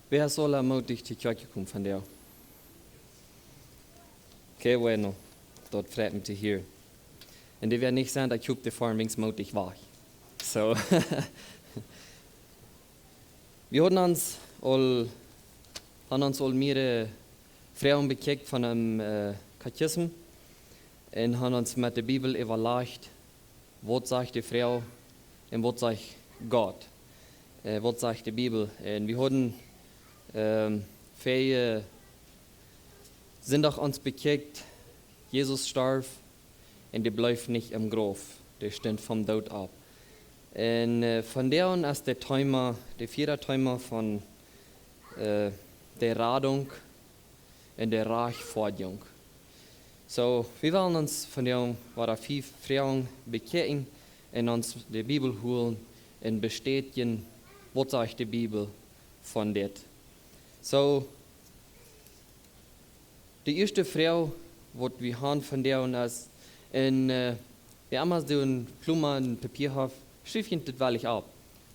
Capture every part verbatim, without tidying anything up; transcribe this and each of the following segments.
Wäa es aul mootich to Kjoakj jekomen vondoag? Qué bueno, daut freit mie to hieren. Un dee wäa nich sent, ekj hop, dee foaren weens mootich wajch. So. Wie hauden ons aul, haben ons aul mearere Froagen bekjikjt von dän, äh, Katechismus un haben ons met de Bibel äwalajcht, waut sajcht de Froag un waut sajcht Gott, äh, waut sajcht de Bibel. Un wie hauden, ähm, väaje Sindach ons bekjikjt, Jesus storf un dee bleef nich em Grauf, dee stunt vom Doot opp. Un, äh, vondoag es daut Thema, daut vieede Thema von, äh, de Radunk un de Rajchtfoadjunk. So, wie wellen ons vondoag wada fief Froagen bekjikjen un ons de Bibel holen un bestädjen, waut sajcht de Bibel von dit. So, de ieeschte Froag, waut wie haben vondoag es, un, äh, wäa emma soon Pluma un Papia haft, schrift junt daut weinich opp.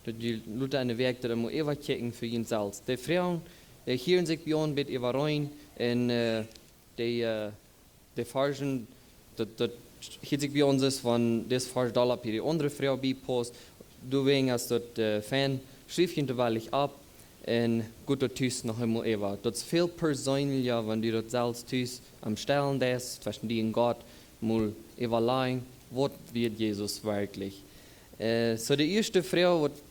Daut jie lota enne Wäakj daut emol äwakjikjen fa junt selfst. De Froagen, dee hieren sikj bie ons bät äwareen un, äh, dee, äh, de Varschen, daut, daut hieet sikj bie ons es, wan dis Varsch dolla bie de aundre Froag biepaust, doawäajen es daut, äh, fein, schrift junt daut weinich opp un got daut tus noch eemol äwa. Daut es väl perseenlicha, wan du daut selfst tus aum Stellen deist, tweschen die un Gott, mol äwalajen, waut wia Jesus werkjlich. Äh, so de ieeschte Froag, waut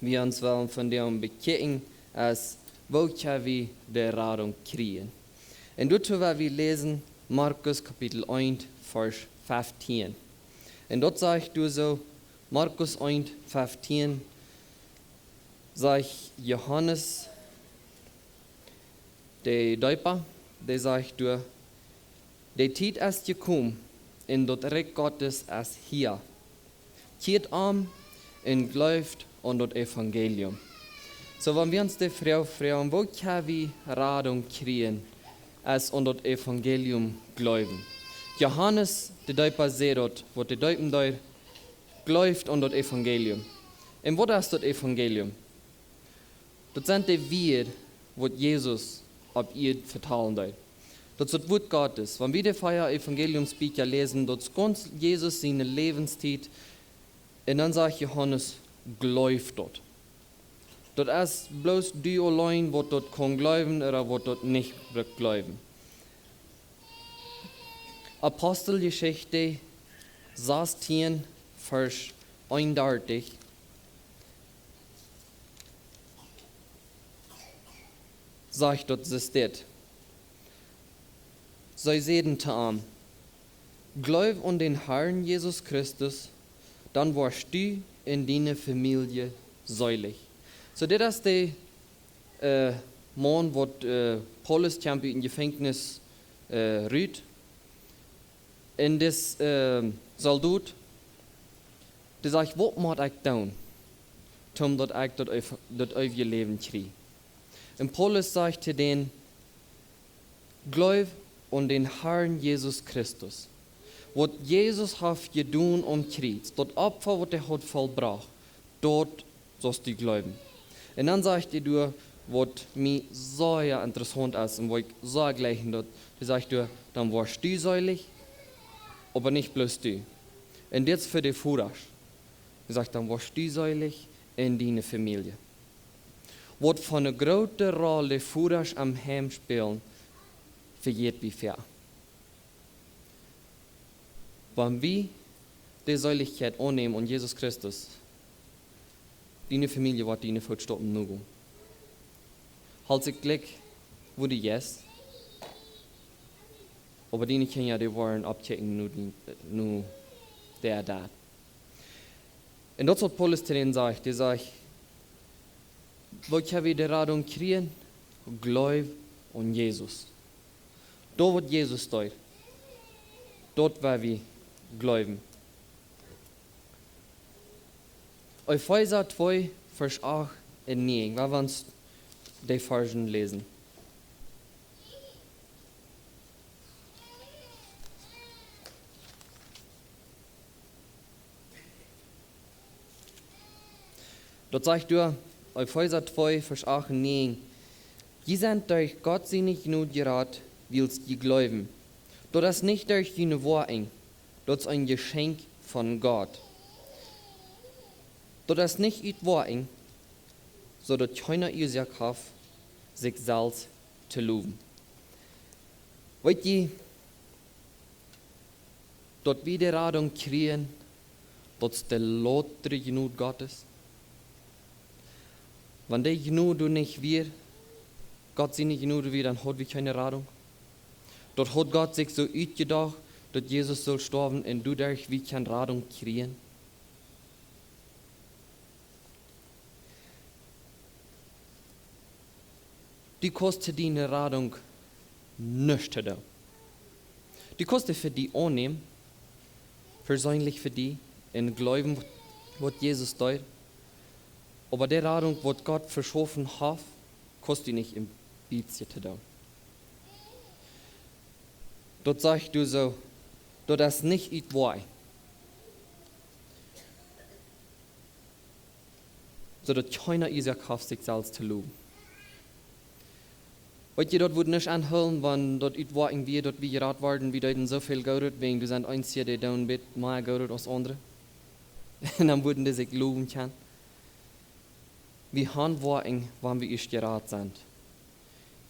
wie ons wellen vondoag bekjikjen, es, woo kjenn wie de Radunk kjrieen? Un doatoo well wie läsen Markus Kapitel eent, Varsch feftieen. Un daut sajcht doa soo, Markus eent, feftieen, sajcht Johanes, de Deepa, dee sajcht doa: "De Tiet es jekomen un daut Rikj Gottes es hia. Kjieet om un jleeft aun daut Evangelium." So, wan wie ons de Froag froagen, woo kjenn wie Radunk kjrieen, es aun daut Evangelium jleewen. Johanes, de Deepa, säd daut, waut dee deepen deed: "Jleeft aun daut Evangelium." Un waut es daut Evangelium? Daut sent de Wieed, waut Jesus opp Ieed vetalen deed. Daut es daut Wuat Gottes. Wan wie de vea Evangeliumsbieekja läsen, daut es gaunz Jesus siene Läwenstiet. Un dan sajcht Johanes: "Jleeft daut." Daut es bloos dee auleen, waut daut kaun jleewen ooda waut daut nich brukt jleewen. Aposteljeschicht sastieen, Varsch eenundartich, sajcht daut, es dit. See säden to am: "Jleew aun dän Harn Jesus Christus, dan woascht du un diene Famielje seelich." So, dit es de, äh, Maun, waut, äh, Paulus kjemt ut een Jefenkjnis, äh, rut. Un dis, äh, Soldot, dee sajcht: "Waut mott ekj doonen, toom daut ekj daut eew-, daut eewje Läwen kjrie?" Un Paulus sajcht to dän: "Jleew aun dän Harn Jesus Christus." Waut Jesus haft jedonen aum Kjriez, daut Opfa, waut hee haud vollbrocht, daut saust du jleewen. Un dan sajcht hee doa, waut mie sea interessaunt es un waut ekj sea jlikj, daut, hee sajcht doa: "Dan woascht du seelich, oba nich bloos du." Un dit es fa de Vodasch. Hee sajcht: "Dan woascht du seelich un diene Famielje." Waut fa eene groote Roll de Vodasch aum Heim spälen, vejät wie väl. Wan wie de Seelichkjeit aunnämen aun Jesus Christus, diene Famielje woat diene Footstoppen nogonen. Halt sikj jlikj, wua du jeist, oba diene Kjinja, dee woaren oppkjikjen no dee, no dee doa. Un daut es waut Paulus to dän sajcht. Dee sajcht: "Woo kjenn wie de Radunk kjrieen? Jleew aun Jesus." Daut, waut Jesus deed, daut woa wie jleewen. Efeesa twee, Varsch acht un näajen. Wie wellen ons dee Varschen läsen. Daut sajcht doa, Efeesa twee, Varsch acht un näajen: Jie sent derch Gott siene Jnod jerat, wiels jie jleewen. Daut es nich derch june Woakjen, daut es een Jeschenkj von Gott. Daut es nich ut Woakjen, soo daut kjeena Uasoak haft, sikj selfst to lowen. Weet jie, daut wie de Radunk kjrieen, daut es de latste Jnod Gottes? Wan de Jnod doa nich wia, Gott siene Jnod wia, dan haud wie kjeene Radunk. Daut haud Gott sikj soo utjedocht, daut Jesus sull stoawen un doaderch wie kjennen Radunk kjrieen. Du kaust to diene Radunk nuscht doonen. Du kaust dee fa die aunnämen, perseenlich fa die, un jleewen, waut Jesus deed. Oba de Radunk, waut Gott veschaufen haft, kaust du nich een bät doonen. Daut sajcht doa soo, daut es nich ut Woakjen, soo daut kjeena Uasoak haft, sikj selfst to lowen. Weet jie, daut wudd nich aunhoolen, wan daut ut Woakjen wia, daut wie jerat worden, wie deeden soo väl Goodet, wäajen doa sent eenje, dee doonen bät mea Goodet aus aundre. Un dan wudden dee sikj lowen kjennen. Wie haben Woakjen, wan wie ieescht jerat sent.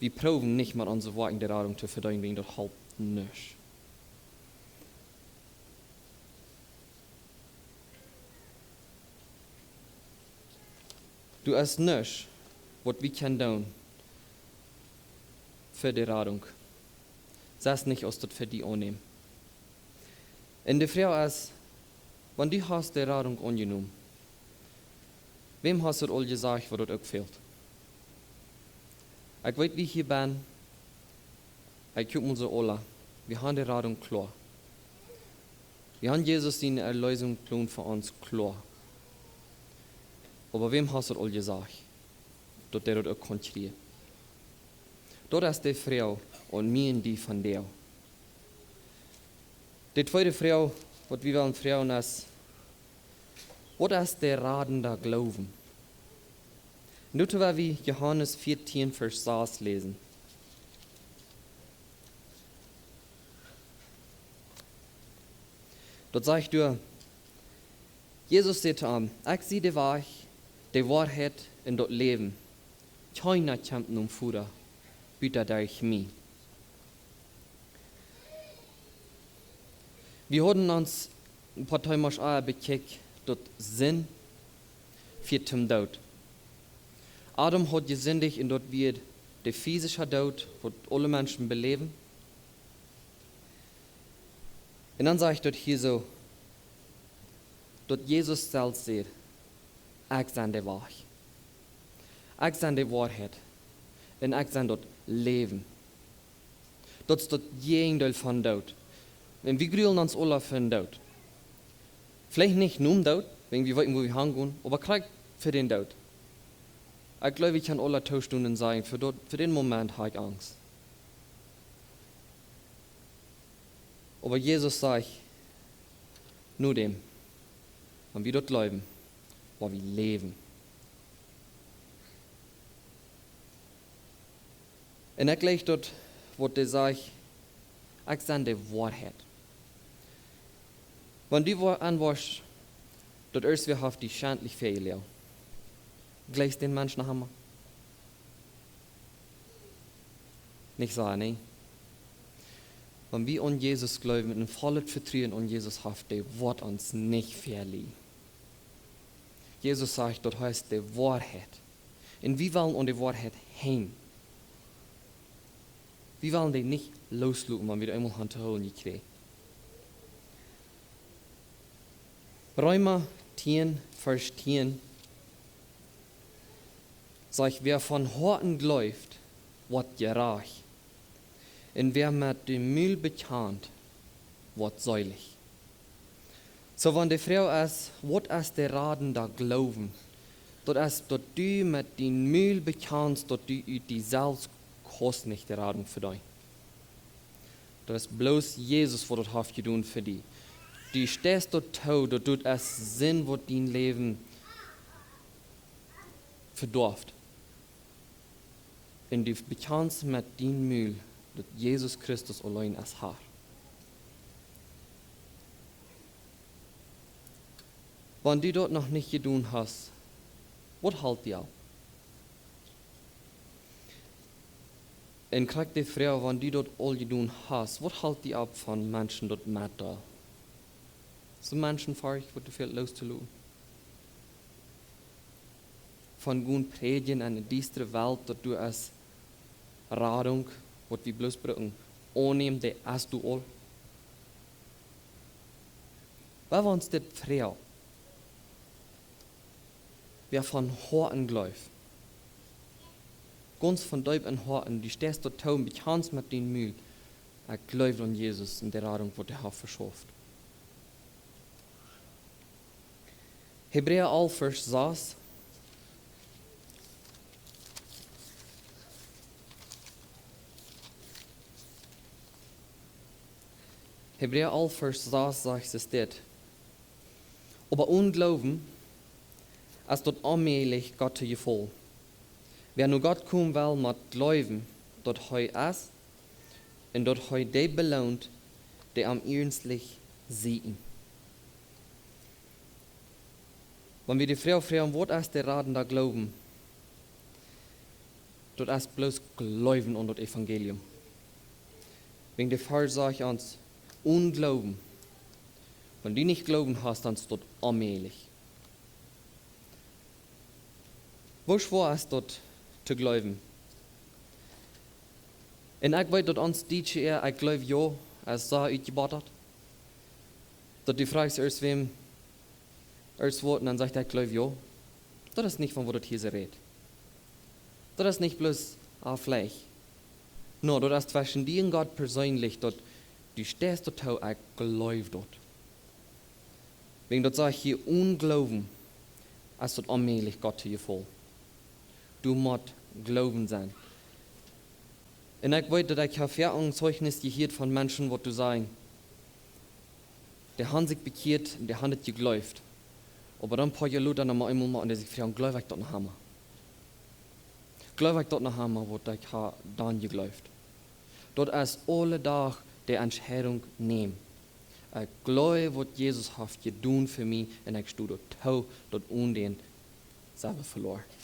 Wie proowen nich met onse Woakjen de Radunk to vedeenen, wäajen daut halpt nuscht. Doa es nuscht, waut wie kjennen doonen fa de Radunk, selfst nich aus daut fa die aunnämen. Un de Froag es, wan du hast de Radunk aunjenomen, wäm hast du aul jesajcht, waut daut uk fält? Ekj weet, wie hia benne, ekj kjikj mol soo aula, wie haben de Radunk kloa. Wie haben Jesus sienen Erlösungsplan fa ons kloa. Oba wäm hast du aul jesajcht, daut dee daut uk kaun kjrieen? Daut es de Froag aun mie un die vondoag. De tweede Froag, waut wie wellen froagen, es: Waut es de radende Gloowen? Un doatoo well wie Johanes vieetieen, Varsch sas läsen. Daut sajcht doa: Jesus säd to am: Ekj sie de Wajch, de Woarheit un daut Läwen. Kjeena kjemt nom Voda, buta derch mie. Wie hauden ons een poa Themas aul bekjikjt, daut Sind fieet toom Doot. Adam haud jesindicht un daut wia de physische Doot, waut aule Menschen beläwen. Un dan sajcht daut hia soo, daut Jesus selfst säd: Ekj sie de Wajch, ekj sie de Woarheit un ekj sie daut Läwen. Daut es daut Jäajendeel von Doot. Un wie grulen ons aula fa dän Doot. Veleicht nich nom Doot, wäajen wie weeten, wua wie hangonen, oba krakjt fa dän Doot. Ekj jleew, wie kjennen aula toostonen un sajen: Fa daut, fa dän Moment hab ekj Angst. Oba Jesus sajcht: Nodäm, wan wie daut jleewen, woa wie läwen. Un ekj jleew daut, waut hee sajcht: Ekj sie de Woarheit. Wan du woa-, aunwoascht, daut ieescht, wäa haft die schentlich väajeloagen? Jleefst dän Mensch noch emol? Nich soo, nä? Wan wie aun Jesus jleewen un vollet Vetruen aun Jesus haben, dee woat ons nich veleajen. Jesus sajcht, daut hee es de Woarheit. Un wie wellen aun de Woarheit han. Wie wellen dee nich loosloten, wan wie dee eemol han to hoolen jekjräajen. Reema tieen, Varsch tieen sajcht: Wäa von Hoaten jleeft, woat jerajcht. Un wäa met däm Mul bekjant, woat seelich. Soo, wan de Froag es: Waut es de radende Gloowen? Daut es, daut du met dien Mul bekjanst, daut du ut die selfst kaust nich de Radunk vedeenen. Daut es bloos Jesus, waut daut haft jedonen fa die. Du steist daut too, daut daut es Sind, waut dien Läwen vedoaft. Un du bekjanst met dien Mul, daut Jesus Christus auleen es Herr. Wan du daut noch nich jedonen hast, waut helt die auf? Un krakjt de Froag, wan du daut aul jedonen hast, waut helt die auf von Menschen daut met doa? Soo Menschen, fa ekj, waut du väl loos to loten. Von gonen prädjen enne diestre Welt, daut du aus Radunk, waut wie bloos brucken, aunnämen, dee hast du aul. Wäa ons dit froagen? Wäa von Hoaten jleeft, gaunz von deep em Hoaten, du steist doa too un bekjanst met dien Mul: Ekj jleew aun Jesus un de Radunk, waut hee haft veschauft. Hebräa alf, Varsch sas. Hebräa alf, Varsch sas sajcht es dit: Oba onen Gloowen es daut onmäajlich, Gott to jefaulen. Wäa no Gott komen well, mott jleewen, daut hee es, un daut hee dee beloont, dee am iernstlich sieekjen. Wan wie de Froag froagen, waut es de radenda Gloowen? Daut es bloos jleewen aun daut Evangelium. Wäajen de Varsch sajcht ons, onen Gloowen. Wan du nich Gloowen hast, dan es daut onmäajlich. Woo schwoa es daut to jleewen? Un ekj weet, daut ons Dietsche, ekj jleew jo, es soo utjebottat, daut du froagst ieescht wäm, ieescht waut, un dan sajcht hee: Ekj jleew jo. Daut es nich von waut daut hia soo rät. Daut es nich bloos, ah, veleicht. No, daut es tweschen die un Gott perseenlich, daut du steist doatoo: Ekj jleew daut. Wäajen daut sajcht hia, onen Gloowen es daut onmäajlich, Gott to jefaulen. Du motst Gloowen sennen. Un ekj weet, daut ekj hab väl een Zeichnis jehieet von Menschen, waut doa sajen, dee haben sikj bekjieet un dee haben daut jejleeft. Oba dan poa Joa lota, dan mau eemol mau, un dee sikj froagen: Jleew ekj daut noch emma? Jleew ekj daut noch emma, waut ekj hab dan jejleeft? Daut es aule Dach de Entscheidunk nämen. Ekj jleew, waut Jesus haft jedonen fa mie, un ekj sto doatoo, daut onen dän sie wie veloaren.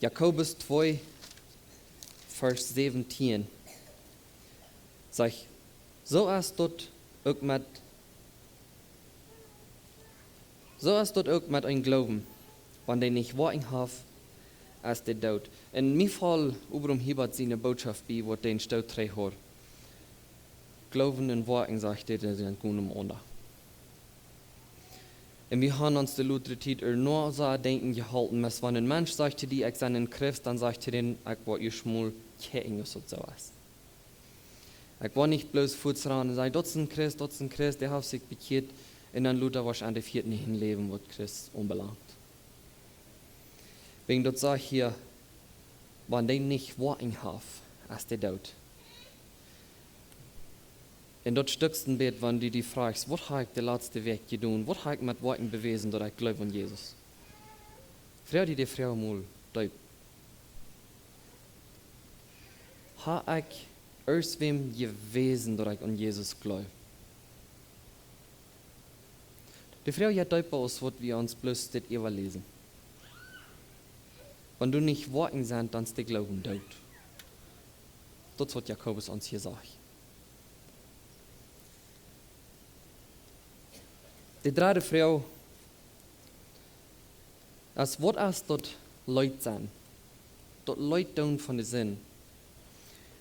Jakobus twee, Varsch säwentieen sajcht: Soo es daut uk met, soo es daut uk met een Gloowen. Wan dee nich Woakjen haft, es dee doot. Un mie foll Obraum Hiebert siene Bootschoft bie, waut dän Stoot trigj haud. Gloowen un Woakjen, sajcht hee, dee sent goot omenaunda. Un wie haben ons de latste Tiet ea no soo denkjen jeholpen, aus wan een Mensch sajcht to die: Ekj sie een Christ, dan sajcht hee: Dan ekj woa ieescht mol kjikjen, aus daut soo es. Ekj woa nich bloos fuaz rannen un sajen: Daut es een Christ, daut es een Christ, dee haft sikj bekjieet, un dan lota woascht du aun de Fieet nich läwen, waut Christ aunbelangt. Wäajen daut sajcht hia, wan dee nich Woakjen haft, es dee doot. Un daut stekjt een bät, wan du die froagst: Waut hab ekj de latste Wäakj jedonen? Waut hab ekj met Woakjen bewäsen, daut ekj jleew aun Jesus? Froag die de Froag mol deep: Hab ekj ieescht wäm jewäsen, daut ekj aun Jesus jleew? De Froag jeit deepa aus waut wie ons bloos dit äwaläsen. Wan doa nich Woakjen sent, dan es de Gloowen doot. Daut es waut Jakobus ons hia sajcht. De dredde Froag es: Waut es daut Leet sennen? Daut Leet doonen von de Sind.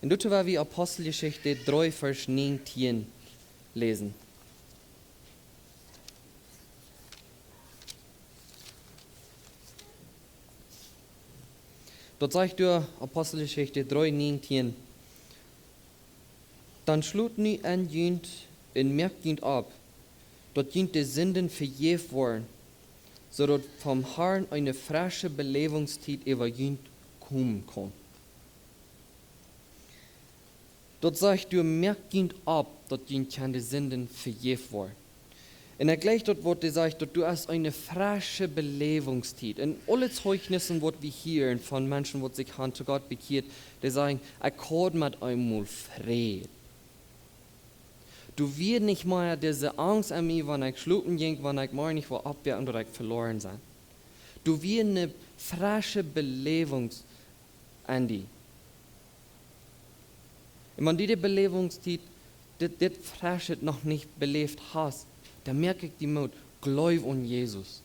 Un doatoo well wie Aposteljeschicht dree, Varsch näajentieen läsen. Daut sajcht doa, Aposteljeschicht dree näajentieen: Dan schlot nu en junt un moakt junt opp, daut junt de Sinden vejäft woaren, soo daut vom Harn eene fresche Beläwungstiet äwa junt komen kaun. Daut sajcht doa: Moakt junt opp, daut junt kjennen de Sinden vejäft woaren. Un ekj jleich daut, waut dee sajcht, daut du hast eene frische Beläwungstiet. Un aule Zeijnissen, waut wie hieren von Menschen, waut sikj han to Gott bekjieet, dee sajen: "Ekj haud met eemol Fräd. Du wia nich mea dise Angst aun mie, wan ekj schlopen jinkj, wan ekj morjen nich wia oppjewoakt, daut ekj veloaren sie. Du wia eene frische Beläwung aun die." Un wan du de Beläwungstiet, dit, dit Frische noch nich beläft hast, dan moak ekj die Moot, jleew aun Jesus.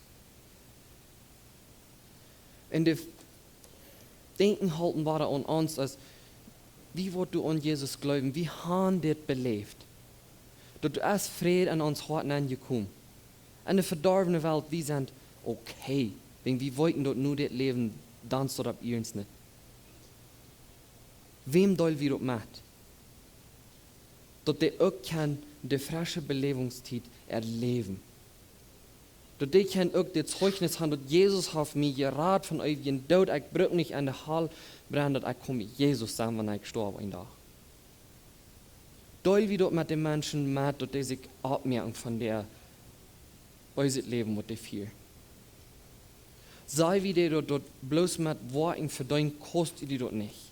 Un de Denkjen hoolen wada aun ons, aus wie, waut du aun Jesus jleewen, wie han dit beläft. Daut du hast Fräd aun ons Hoat aunjekomen. Enne vedorwne Welt, wie sent okay. Wan wie weeten, daut nu dit Läwen, dan es daut opp iernst nich. Wäm deel wie daut met? Daut dee uk kaun de frische Beläwungstiet erläwen. Daut dee kaun uk daut Zeijnis han, daut Jesus haft mie jerat von eewjen Doot. Ekj bruk nich aun de Hal brennen, daut ekj kaun bie Jesus sennen, wan ekj stoaw een Dach. Deel wie daut met de Menschen met, daut dee sikj oppmoaken von dee, eewjet Läwen, waut dee fieren? Saj wie dee daut, daut bloos met Woakjen vedeenen, kost die daut nich?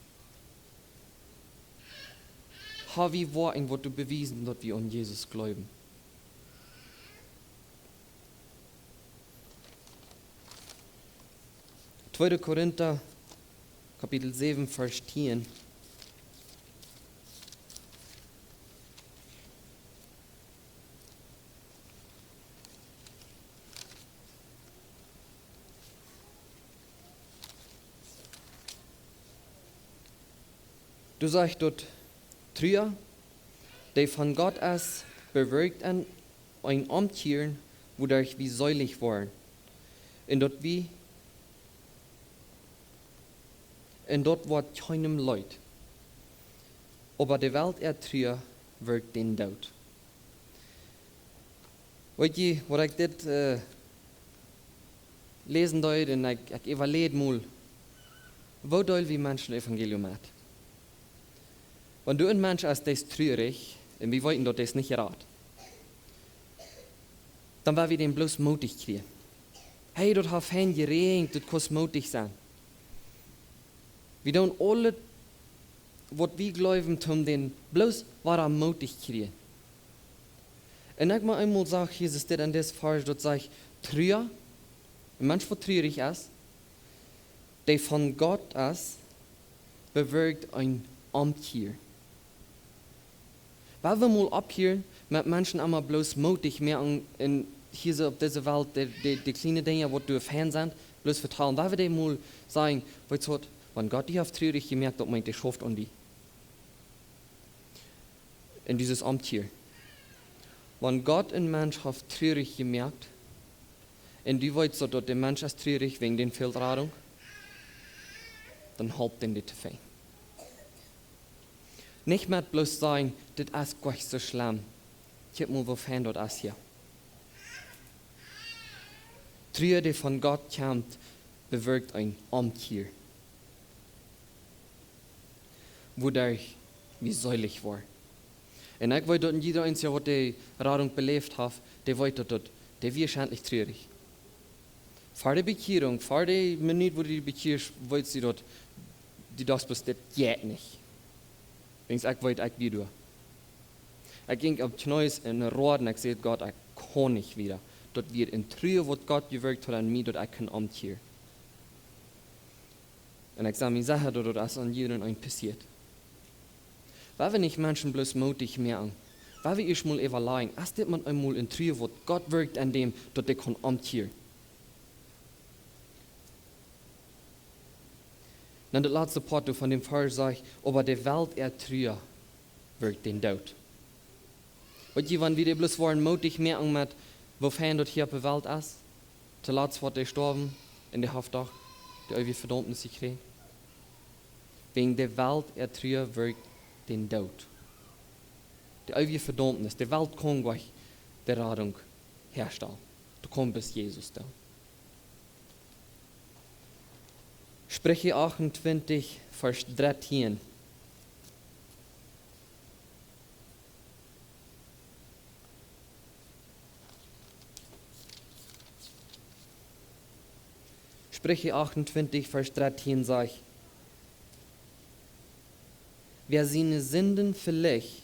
Ha wie Woakjen, waut du bewiesen, daut wie aun Jesus jleewen? Tweede Korinta, Kapitel säwen, Varsch tieen. Doa sajcht daut: "Trua, dee von Gott es, bewirkt een, een Omkjieren, wuaderch wie seelich woaren. Un daut wie, un daut woat kjeenem leet. Oba de Welt äa Trua wirkjt dän Doot." Weet jie, waut ekj dit, äh, läsen deed un ekj, ekj äwaleid mol, woo deel wie Menschen Evangelium met? Wan du een Mensch hast, dee es trurich, un wie weeten, daut dee es nich jerat, dan woa wie dän bloos mootich kjrieen. Hey, daut haft fein jeräajent, du kaust mootich sennen. Wie doonen aules, waut wie jleewen, om dän bloos wada mootich kjrieen. Un ekj mott eemol sajen, Jesus dit aun dis Varsch, daut sajcht: "Trua, een Mensch, waut trurich es, dee von Gott es, bewirkt een Omkjieren." Woa wie mol opphieren met Menschen emma bloos mootich moaken un hia soo opp dise Welt de, de, de kjliene Dinja, waut doa fein sent, bloos vetalen. Woa wie dee mol sajen: "Weetst waut, wan Gott die haft trurich jemoakt, daut meent, dee schauft aun die." Un dit es Omkjieren. Wan Gott een Mensch haft trurich jemoakt, un du weetst, daut, daut de Mensch es trurich wäajen dän fält Radunk, dan halpt dän dit to fein. Nich met bloos sajen: "Dit es goanich soo schlemm. Kjikj mol, woo fein daut es hia." Trua, dee von Gott kjemt, bewirkt een Omkjieren, wuaderch wie seelich woaren. Un ekj weet, daut een jieda eena, waut de Radunk beläft haft, dee weet, daut, daut, dee wia schentlich trurich. Ver de Bekjierunk, ver de Minut, wua du die bekjieescht, weetst du daut, du dochst bloos: "Dit jeit nich." Wiels ekj weet, ekj wia doa. Ekj jinkj opp Kjnees un road un ekj säd: "Gott, ekj kaun nich wieda." Daut wia een Trua, waut Gott jewirkt haud aun mie, daut ekj kunn omkjieren. Un ekj sie mie secha, daut daut es aun jieda eenen passieet. Woa wie nich Menschen bloos mootich moaken? Woa wie ieescht mol äwalajen, es dit mau eemol een Trua, waut Gott wirkjt aun däm, daut dee kaun omkjieren? Dan daut latste Poat von däm Varsch sajcht: "Oba de Welt äa Trua wirkjt dän Doot." Weetst du, wan wie dee bloos woaren mootich moaken met, woo fein daut hia opp de Welt es, toolatst woat dee stoawen un dee haft doch de eewje Vedaumnis jekjräajen. Wäajen de Welt äa Trua wirkjt dän Doot. De eewje Vedaumnis, de Welt kaun goanich de Radunk häastalen. Daut kaun bloos Jesus doonen. Spricha achtuntwintich, Varsch dartieen. Spricha achtuntwintich, Varsch dartieen sajcht: Wäa siene Sinden velicht,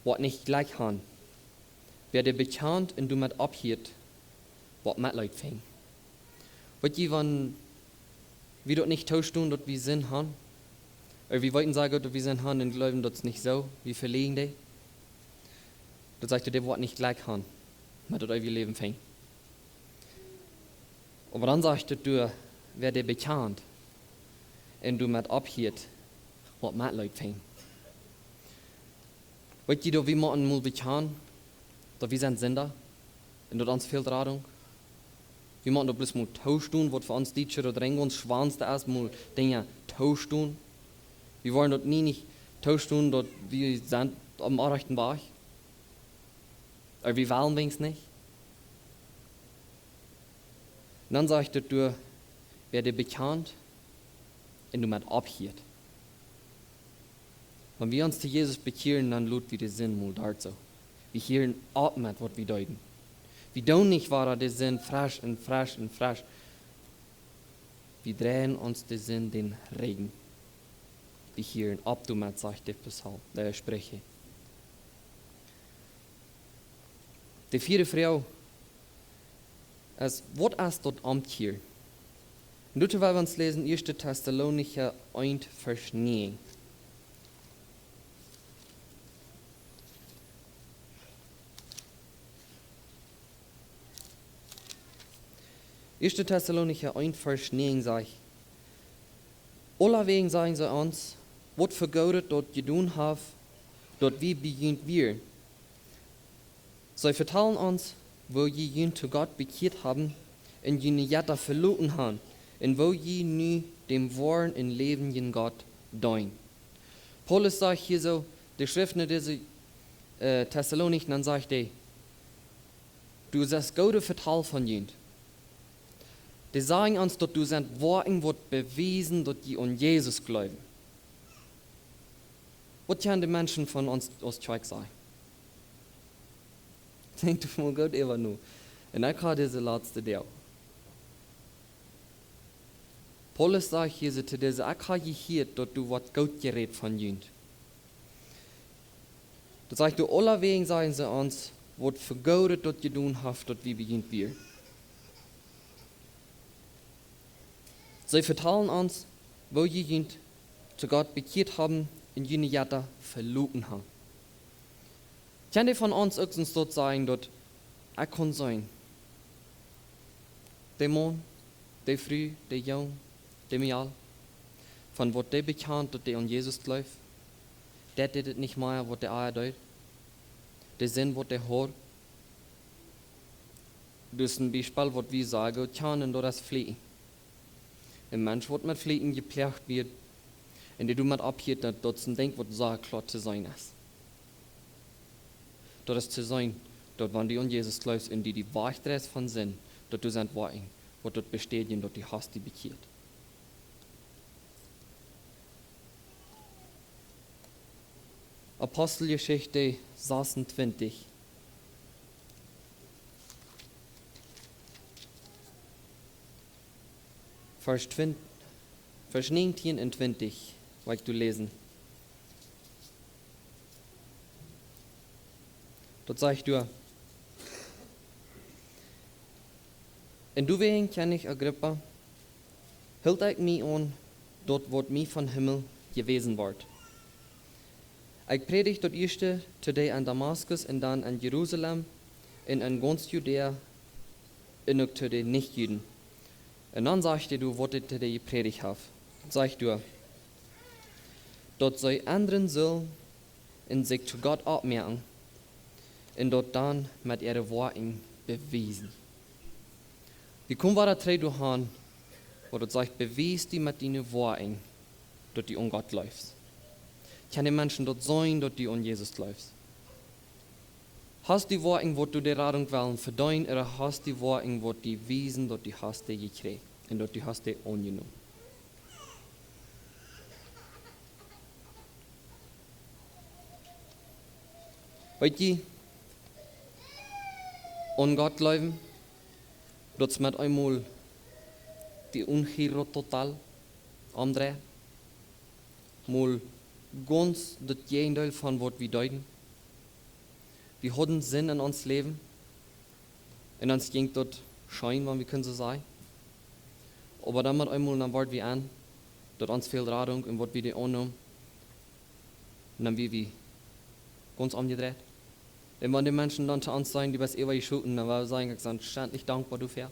woat nich jlikj han. Wäa dee bekjant un doamet opphieet, woat Metleet finjen. Weet jie, wan wie daut nich toostonen, daut wie Sind han, ooda wie weeten sea goot, daut wie Sind han, un jleewen, daut es nich soo, wie velichten dee, daut sajcht, dee woat nich jlikj han, met daut eewje Läwen finjen. Oba dan sajcht et doa, wäa dee bekjant un doamet opphieet, woat Metleet finjen. Weet jie, daut wie motten mol bekjanen, daut wie sent Sinda un daut ons fält Radunk? Wie motten daut bloos mol toostonen, waut fa ons Dietsche daut rein gaunz schwoaste es, mol Dinja toostonen. Wie woaren daut nie nich toostonen, daut wie sent oppem orrajchten Wajch. Ooda wie wellen weens nich. Un dan sajcht et doa, wäa dee bekjant un doamet opphieet. Wan wie ons to Jesus bekjieren, dan lot wie de Sind mol doa soo. Wie hieren opp met waut wie deeden. Wie doonen nich wada de Sind fresch un fresch un fresch. Wie dreien ons de Sind dän Rigjen. Wie hieren opp doamet, sajcht de Psalm, äh, Spricha. De vieede Froag es, waut es daut Omkjieren? Un doa well wie ons läsen, ieeschte Tessalonicha eent, Varsch näajen. Ieeschte Tessalonicha eent, Varsch näajen sajcht: Aulawäajen sajen see ons, waut fa Goodet daut jie jedonen haben, daut wie bie junt wieren. See vetalen ons, woo jie junt to Gott bekjieet haben un june Jetta veloten haben, un woo jie nu däm woaren un läwendjen Gott deenen. Paulus sajcht hia soo, dee schrift no dise, äh, Tessalonicha, dan sajcht hee: Du sajchst goode Vetal von junt. Dee sajen ons, daut du sent Woakjen, waut bewiesen, daut jie aun Jesus jleewen. Waut kjennen de Menschen von ons aus Kjoakj sajen? Denkj doa mol goot äwa no. Un ekj hab dise latste Doag, Paulus sajcht hia soo to dise, ekj hab jehieet, daut du waut goot jerät von junt. Daut sajcht, aulawäajen sajen see ons, waut fa Goodet daut jie jedonen haben, daut wie bie junt wieren. See vetalen ons, woo jie junt to Gott bekjieet haben un june Jetta veloten haben. Kjennen dee von ons uk soont sajen, daut ekj kunn seenen, de Maun, de Fru, de Jung, de Mejal, von waut dee bekjant, daut dee aun Jesus jleeft, daut dee daut nich mea, waut dee ea deed, de Sind, waut dee haud. Daut es een Biespel, waut wie sea goot kjanen, daut es Flieken. Een Mensch, waut met Flieken jeploagt woat, un dee doamet opphieet, daut, daut es een Dinkj, waut sea kloa to seenen es. Daut es to seenen, daut wan du aun Jesus jleefst un die, die wajchdreist von Sind, daut du sent Woakjen, waut daut bestädjen, daut du hast die bekjieet. Aposteljeschicht sasuntwintich, Varsch twintich, Varsch näajentieen un twintich, woa ekj doa läsen. Daut sajcht doa: Un doawäajen, Kjennich Agrippa, hilt ekj mie aun daut, waut mie vom Himmel jewäsen wort. Ekj prädijd daut ieeschte to dee en Damaskus un dan en Jerusalem un en gaunz Judäa un uk to de Nichjuden. Un dan sajcht hee doa, waut hee to dee jeprädicht haft. Sajcht doa, daut see endren sullen un sikj to Gott oppmoaken un daut dan met äare Woakjen bewiesen. Wie komen wada trigj doa han, waut daut sajcht, bewies die met diene Woakjen, daut du aun Gott jleefst. Kjennen de Menschen daut seenen, daut du aun Jesus jleefst? Hast du Woakjen, waut du de Radunk wellen vedeenen, ooda hast du Woakjen, waut die wiesen, daut du hast dee jekjräajen un daut du hast dee aunjenomen? Weet jie, aun Gott jleewen, daut es met eemol De un giro total, omdreien. Mol gaunz daut Jäajendeel von waut wie deeden. Wie hauden Sind en ons Läwen. Un ons jinkj daut scheen, wan wie kjennen soo sajen. Oba dan met eemol, dan worden wie en, daut ons fäld Radunk un waut wie dee aunneemen, dan wia wie gaunz omjedreit. Un wan de Menschen dan to ons sajen: "Du best äwajeschooten", dan wia wie sajen: "Ekj sie schentlich dankboa doafäa."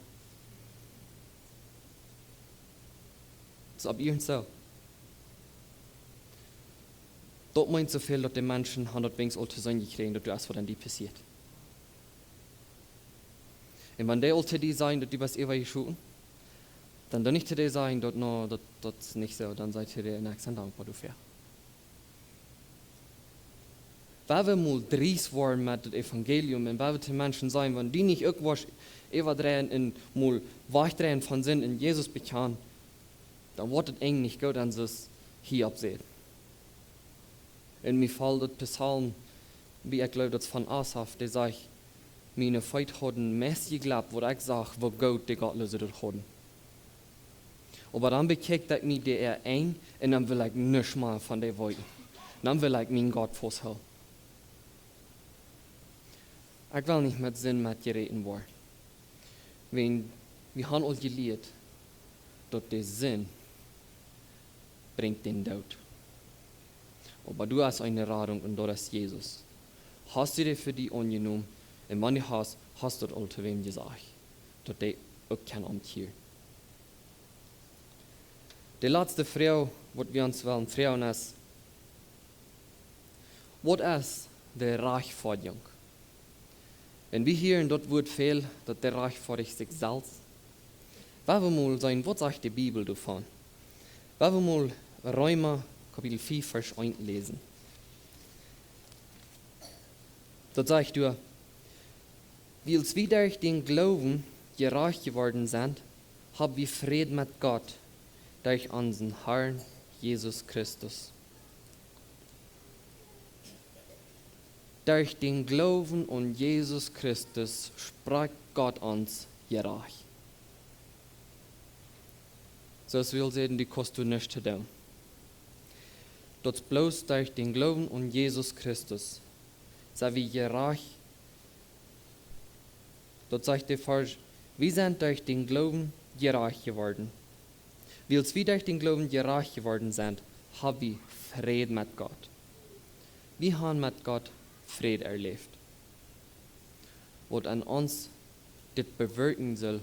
Daut es opp iernst soo. Daut meent soo väl, daut de Menschen han daut weens aul to seenen jekjräajen, daut du hast waut aun die passieet. Un wan dee aul to die sajen, daut du best äwajeschooten, dan doo nich to dee sajen, daut, no, daut, daut es nich soo, dan saj to dee: "Na, ekj sie dankboa doafäa." Wan wie mol dreist woaren met daut Evangelium un wan wie to Menschen sajen: "Wan du nich uk woascht äwadreien un mol wajchdreien von Sind un Jesus bekjanen", dan woat daut eejentlich nich goot, dan soo aus hia opp sajcht. Un mie felt daut Psalm, woo ekj jleew, daut es von Asaf, dee sajcht: "Miene Feet hauden meist jeglooft, waut ekj sach, woo goot de Gottloose daut hauden. Oba dan bekjikj ekj mie dee äa aun un dan well ekj nuscht mea von dee weeten. Dan well ekj mienen Gott fausthoolen." Ekj well nich met Sind metjeräten woaren. Wan, wie han aul jelieet, daut de Sind brinjt dän Doot. Oba du hast eene Radunk un daut es Jesus. Hast du dee fa die aunjenomen? Un wan du hast, hast du daut aul to wäm jesajcht, daut dee uk kaun omkjieren? De latste Froag, waut wie ons wellen froagen, es: Waut es de Rajchtfoadjunk? Un wie hieren daut Wuat väl, daut dee rajchtfoadjt sikj selfst. Wan wie mol seenen, waut sajcht de Bibel doavon? Wan wie mol Reema Kapitel fiew, Varsch eent läsen. Daut sajcht doa: "Wiels wie derch dän Gloowen jerajcht jeworden sent, hab wie Fräd met Gott derch onsen Harn Jesus Christus." Derch dän Gloowen aun Jesus Christus sprakjt Gott ons jerajcht. Soo aus wie aul säden, du kaust doa nuscht doonen. Daut es bloos derch dän Gloowen aun Jesus Christus sent wie jerajcht. Daut sajcht de Varsch: "Wie sent derch dän Gloowen jerajcht jeworden." Wiels wie derch dän Gloowen jerajcht jeworden sent, hab wie Fräd met Gott. Wie han met Gott Fräd erläft. Waut aun ons dit bewirkjen saul,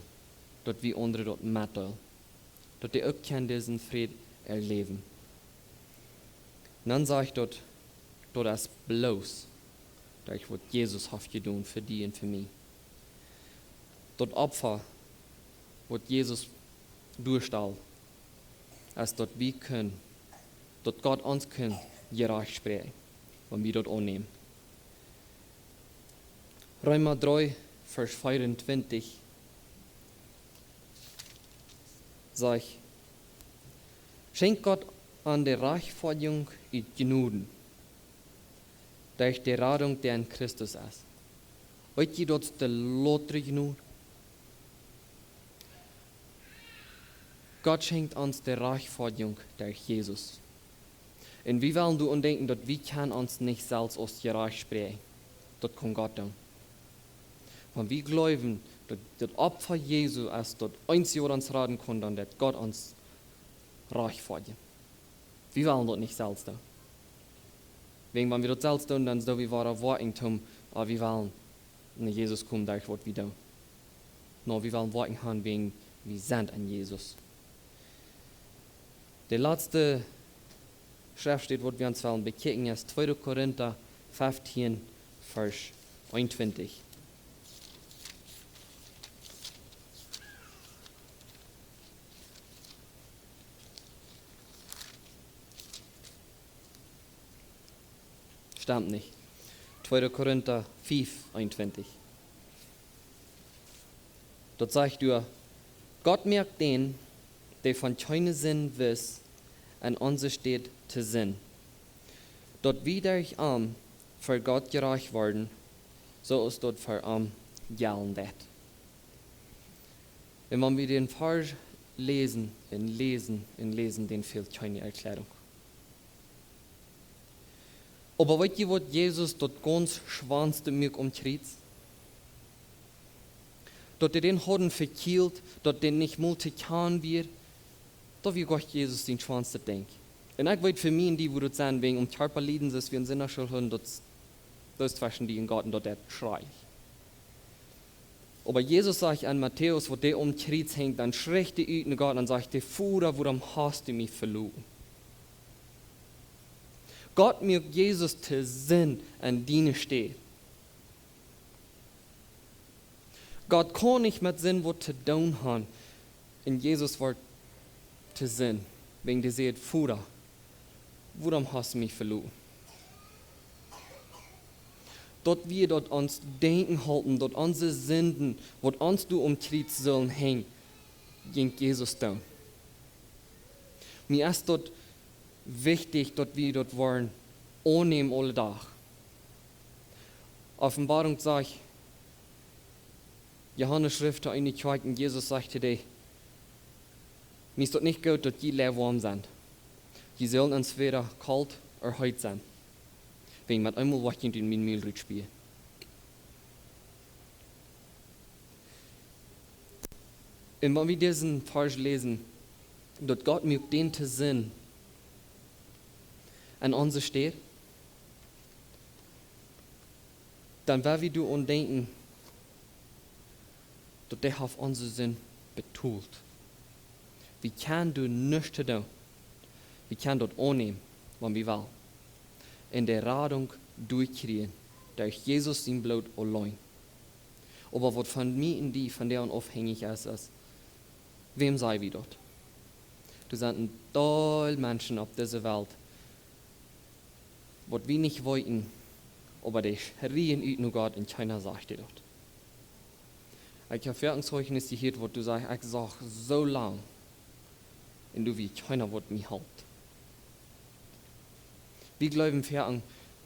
daut wie aundre daut metdeelen, daut dee uk kjennen disen Fräd erläwen. Dan sajcht daut, daut es bloos derch waut Jesus haft jedonen fa die un fa mie. Daut Opfa, waut Jesus doastalt, es daut wie kjennen, daut Gott ons kaun jerajcht spräakjen, wan wie daut aunnämen. Reema dree, Varsch vea un twintich sajcht: "Schenkjt Gott an de Rajchtfoadjunk ut Jnod, derch de Radunk, dee en Christus es." Weet jie, daut es de lotre Jnod. Gott schenkjt ons de Rajchtfoadjunk derch Jesus. Un wie wellen doaraun denkjen, daut wie kjennen ons nich selfst aus jerajcht spräakjen. Daut kaun Gott doonen. Wan wie jleewen, daut daut Opfa Jesu es daut eensje, waut ons raden kaun, dan deit Gott ons rajchtfoadjen. Wie wellen daut nich selfst doonen. Wäajen, wan wie daut selfst doonen, dan soo wie woaren woakjen toom, ah, wie wellen no Jesus komen derch waut wie doonen. No, wie wellen woakjen han, wäajen wie sent en Jesus. De latste Schreftstäd, waut wie ons wellen bekjikjen, es tweede Korinta feftieen, Varsch eenuntwintich. Stemt nich. Tweede Korinta fiew, eenuntwintich. Daut sajcht doa: "Gott moakt dän, dee von kjeene Sind wist, en onse Städ to Sind, daut wie derch am ver Gott jerajcht woaren, soo aus daut ver am jellen deit." Un wan wie dän Varsch Läsen un läsen un läsen, dän fält kjeene Erkjläarunk. Oba weet jie, waut Jesus daut gaunz schwoaste muak aum Kjriez? Daut dee dän hauden vekjielt, daut dee nich mol to kjanen wia, daut wia Gott Jesus sien schwoastet Dinkj. Un ekj weet, fa mie un die wudd daut sennen, wäajen aum Kjarpa lieden, soo aus wie en Sinndach hauden, daut, daut es tweschen die un Gott, un daut deit schreien. Oba Jesus sajcht aun Matäus, waut dee aum Kjriez henjt, dan schricht dee ut no Gott un sajcht dee: Voda, wuarom hast du mie veloten? Gott muak Jesus to Sind aun diene Städ. Gott kaun nich met Sind waut to doonen haben. Un Jesus wort to Sind, wäajen dee säd: Voda, wuarom hast du mie veloten? Daut wie daut ons denkjen halpen, daut onse Sinden, waut ons doa aum Kjriez sullen henjen, jinkj Jesus doonen. Mie es daut wichtich, daut wie daut woaren aunnämen aule Dach. Openboarunk sajcht, Johanes schrift to eene Kjoakj un Jesus sajcht to dee: Mie es daut nich goot, daut jie lukwauem sent. Jie sellen entwäda kolt ooda heet sennen. Wan met eemol waut jie en mien Mul rutspieen. Un wan wie disen Varsch läsen, daut Gott muak dän to Sind aun onse Städ, dan woa wie doa aun denkjen, daut dee haft onse Sind betolt. Wie kjennen doa nuscht to doonen. Wie kjennen daut aunnämen, wan wie wellen. Un de Radunk derchkjrieen, derch Jesus sien Bloot auleen. Oba waut von mie un die vondoag aufhenjich es, es, wäm saj wie daut? Doa sent een Deel Menschen opp dise Welt, waut wie nich weeten, oba dee schrieen ut no Gott un kjeena sajcht die daut. Ekj hab foaken Zeichnis jehieet, waut doa sajcht: Ekj socht soo lang, un doa wia kjeena, waut mie holp. Wie jleewen foaken,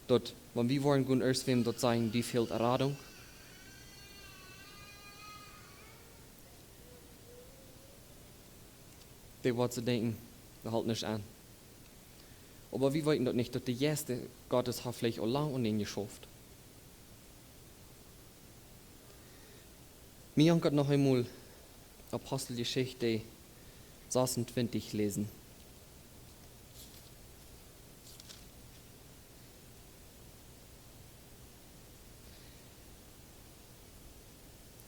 daut wan wie woaren gonen, ieescht wäm daut sajen, die fält Radunk, dee woat soo denkjen, dee helt nuscht aun. Oba wie weeten daut nich, daut de Jeist Gottes haft veleicht aul lang aun dän jeschauft. Mie jankat noch eemol Aposteljeschicht sasuntwintich läsen.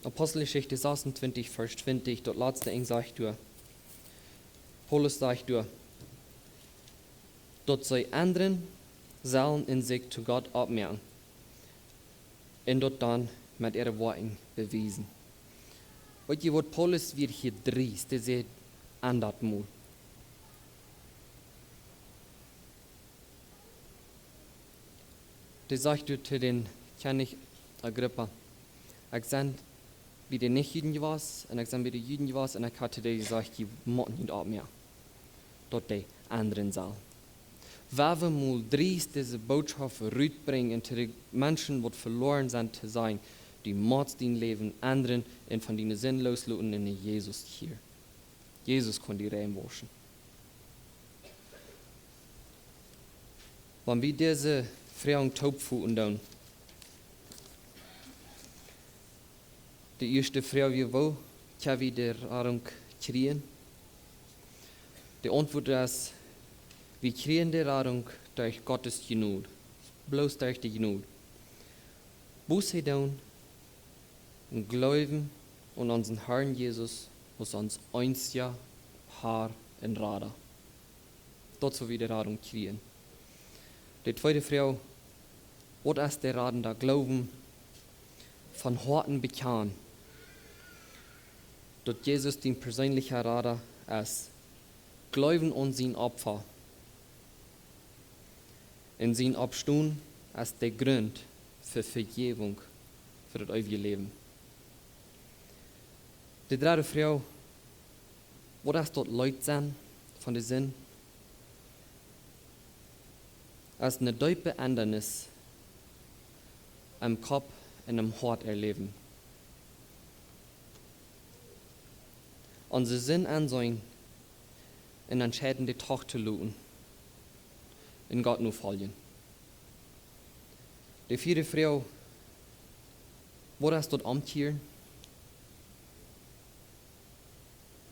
Aposteljeschicht sasuntwintich, Varsch twintich, daut latste Enj sajcht doa, Paulus sajcht doa, daut see endren sellen un sikj to Gott oppmoaken un daut dan met äare Woakjen bewiesen. Weet jie waut, Paulus wia hia driest, dee säd: Endat mol. Dee sajcht doa to dän Kjennich Agrippa: Ekj sie bie de Nichjuden jewast un ekj sie bie de Juden jewast un ekj hab to dee jesajcht, jie motten junt oppmoaken, daut dee endren sellen. Woa wie mol driest dise Bootschoft rutbrinjen un to de Menschen, waut veloaren sent, to sajen: Du motst dien Läwen endren un von diene Sind loosloten un no Jesus kjieren. Jesus kaun die rein wauschen. Wan wie dise Froag toopvoten doonen, de ieeschte Froag wia: Woo kjenn wie de Radunk kjrieen? De Auntwuat es: Wie kjrieen de Radunk derch Gottes Jnod. Bloos derch de Jnod. Buße doonen un jleewen aun onsen Harn Jesus aus ons eensja Har un Rada. Daut es woo wie de Radunk kjrieen. De tweede Froag: Waut es de Radunk? Daut Gloowen, von Hoaten bekjanen, daut Jesus dien perseenlicha Rada es. Jleewen aun sien Opfa un sien Oppstonen es de Grunt fa Vejäwunk, fa daut eewje Läwen. De dredde Froag: Waut es daut Leet sennen von de Sind? Es eene deepe Endanis em Kopp un em Hoat erläwen. Onse Sind enseen un entscheiden, dee toch to loten un Gott nofoljen. De vieede Froag: Waut es daut Omkjieren?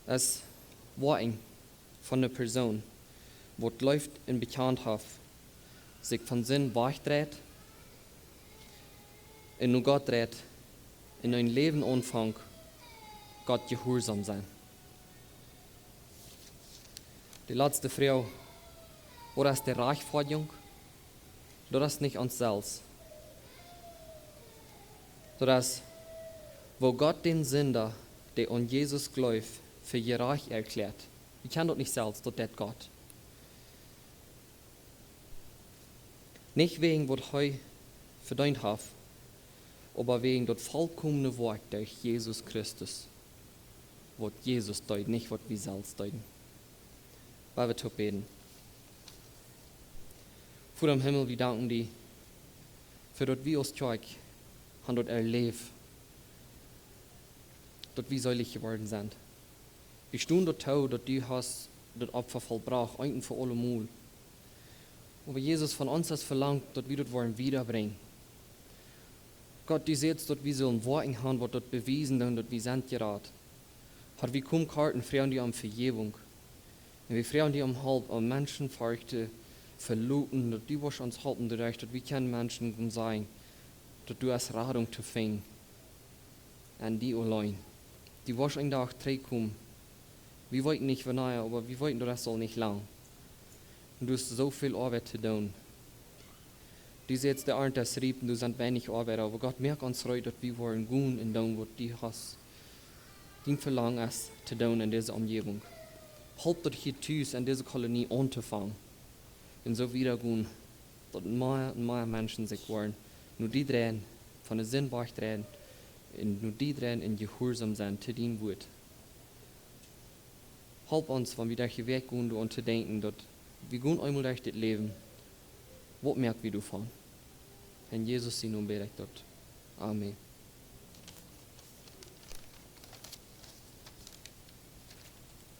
Es Woakjen von eene Persoon, waut jleeft un bekjant haft, sikj von Sind wajchdreit un no Gott dreit un een Läwen aunfangt, Gott jehuarsom sennen. De latste Froag: Waut es de Rajchtfoadjunk? Daut es nich ons selfst. Daut es, woo Gott dän Sinda, dee aun Jesus jleeft, fa jerajcht erkjläat. Wie kjennen daut nich selfst, daut deit Gott. Nich wäajen waut hee vedeent haft, oba wäajen daut volkomne Woakj derch Jesus Christus. Waut Jesus deed, nich waut wie selfst deeden. Lot ons toop bäden. Voda em Himmel, wie danken die, fa daut wie aus Kjoakj haben daut erläft, daut wie seelich jeworden sent. Wie stonen daut too, daut du hast daut Opfa vollbrocht, eent un fa aulemol. Oba Jesus, von ons es velangt, daut wie daut woaren wiedabrinjen. Gott, du sajchst, daut wie sellen Woakjen haben, waut daut bewiesen doonen, daut wie sent jerat. Herr, wie komen kort un froagen die om Vejäwunk. Un wie froagen die om Help, om Menschen fa die to veloten, daut du woascht ons halpen, doaderch daut wie kjennen Menschen kjennen sajen, daut du hast Radunk to finjen. Un die auleen. Du woascht een Dach trigjkomen. Wie weeten nich wanea, oba wie weeten, daut daut saul nich lang. Un du hast soo väl Oabeit to doonen. Du sajchst, de Arnt es riep, un doa sent weinich Oabeida, oba Gott, moak ons reed, daut wie woaren gonen un doonen, waut du hast, dien Velangen es, to doonen en dise Omjäwunk. Help daut hia tus en dise Kolonie auntofangen. Un soo wieda gonen, daut mea un mea Menschen sikj woaren no die dreien, von de Sind wajchdreien, un no die dreien un jehuarsom sennen to dien Wuat. Help ons, wan wie derch de Wäakj gonen, doaraun to denkjen, daut wie gonen eemol derch dit Läwen. Waut moak wie doavon? En Jesus sien Nomen bäd ekj daut. Amen.